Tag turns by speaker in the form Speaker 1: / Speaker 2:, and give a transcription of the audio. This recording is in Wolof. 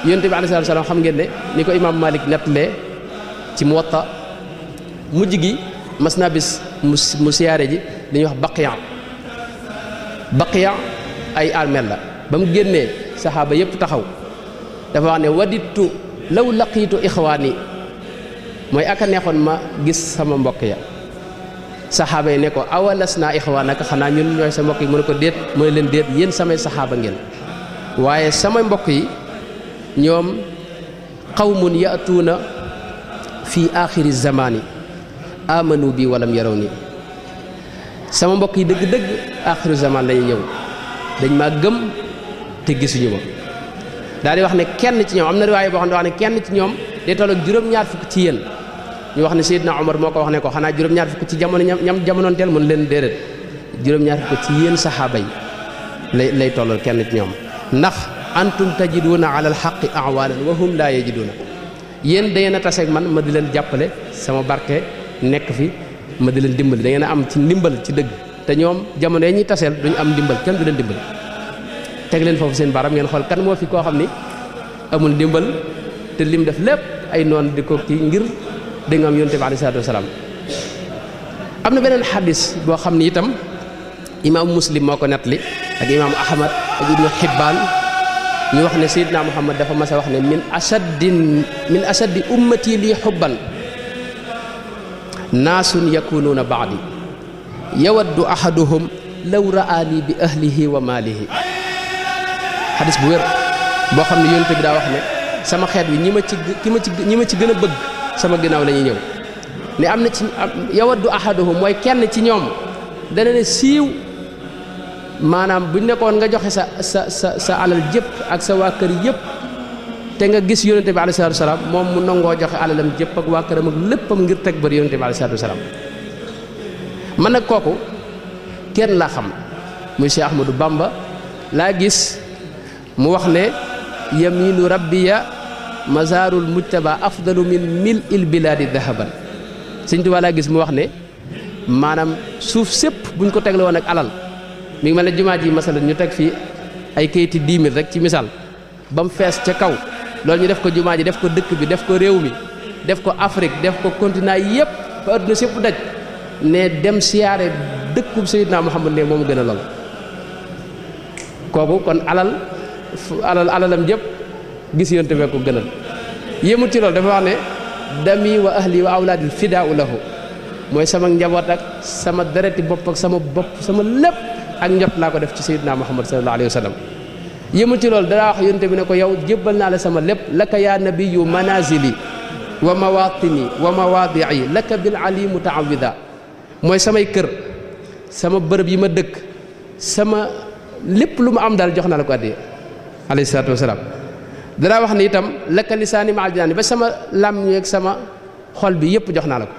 Speaker 1: yonent bi alayhi salaam xam ngeen ne ni ko imaam Malik nettalee ci Muwatta mujj gi mas naa bis mu siyaare ji dañuy wax baqiya ay armeel la ba mu génnee saxaaba yépp taxaw dafa wax ne wadittu law laqiitu ixwaani mooy aka neexoon ma gis sama mbokk ya saxaaba yi ne ko awalas naa ixwaanaka xanaa ñun ñooy sa mbokk yi mu ne ko déet mooy leen déet yéen samay saxaaba ngeen waaye samay mbokk yi ñoom qawmun yatuuna fi axiri zamaani amanu bi walam yaraw ni sama mbokk yi dëgg-dëgg axiru zaman lañuy ñëw dañ maa gëm te gisuñu ma daal di wax ne kenn ci ñoom am na riwaaya boo xam ne wax ne kenn ci ñoom day toll ak juróom-ñaar fukk ci yéen ñu wax ne Seydina Omar moo ko wax ne ko xanaa juróom-ñaar fukk ci jamono ñam jamonoon teel mën leen déedéet juróom-ñaar fukk ci yéen saxaaba yi lay tollal kenn ci ñoom ndax antum tajiduuna ala alxaqi awaanan wa hum laa yajiduuna yéen da ngeen a taseeg man ma di leen jàppale sama barke nekk fi ma di leen dimbali da ngeen a am ci ndimbal ci dëgg te ñoom jamono yi ñuy taseel duñu am ndimbal kenn du leen dimbali teg leen foofu seen baram ngeen xool kan moo fi koo xam ni amul ndimbal te lim def lépp ay noon di ko kii ngir da nga am yonent bi alayhi salaatu wasalaam am na beneen xadis boo xam ni itam imaam Muslim moo ko nettali ak imaam Ahmad ak Ibnu Hibbaan ñu wax ne Seydina Muhammad dafa mas a wax ne min ashaddi ummati lii xubban naasun yakunuuna baadi yawaddu ahaduhum law ra'aani bi ahlihi wa maalihi xadis bu wér boo xam ne yonent bi daa wax ne sama xeet wi ñi ma ci gën a bëgg sama ginnaaw la ñuy ñëw ne am na ci yawaddu ahaduhum mooy kenn ci ñoom dana ne siiw maanaam buñ nekkoon nga joxe sa alal jëpp ak sa waa kër yëpp te nga gis yonente bi alayhi salaatu wasalaam moom mu nangoo joxe alalam jëpp ak waa këram ak léppam ngir teg bër yonente bi alayhi salaatu wasalaam man nag kooku kenn laa xam muy Cheikh Ahmadou Bamba laa gis mu wax ne yaminu rabbiya mazarul mujtaba afdalu min mil il biladi dahaban Sëñ Tuubaa laa gis mu wax ne maanaam suuf sépp buñ ko tegle woon ak alal mi ngi mel ne jumaa ji masalan ñu teg fii ay kayiti 10 000 rek ci misaal ba mu fees ca kaw loolu ñu def ko jumaa ji def ko dëkk bi def ko réew mi def ko Afrique def ko continent yépp ba adduna sépp daj ne dem siyaare dëkkub Seydina Muhammad ne moom gën a lool kooku kon alalam jëpp gis yonte bee ko gënal yémut ci loolu dafa wax ne dami wa ahli wa awlaadil fidaau lahu mooy sama njaboot ak sama dereti bopp ak sama lépp ak njot laa ko def ci Seydina Muhammad sallallahu alayhi wa sallam yëmul ci loolu danaa wax yonte bi ne ko yow jébbal naa la sama lépp laka yaa nabiyu manazili wa mawatini wa mawaadii laka bil ali mutaawida mooy samay kër sama bërëb yi ma dëkk sama lépp lu ma am daal jox naa la ko addiya alayhi salaatu wasalaam danaa wax ne itam laka lisaani ma al jinaani ba sama làmmiñ ak sama xol bi yëpp jox naa la ko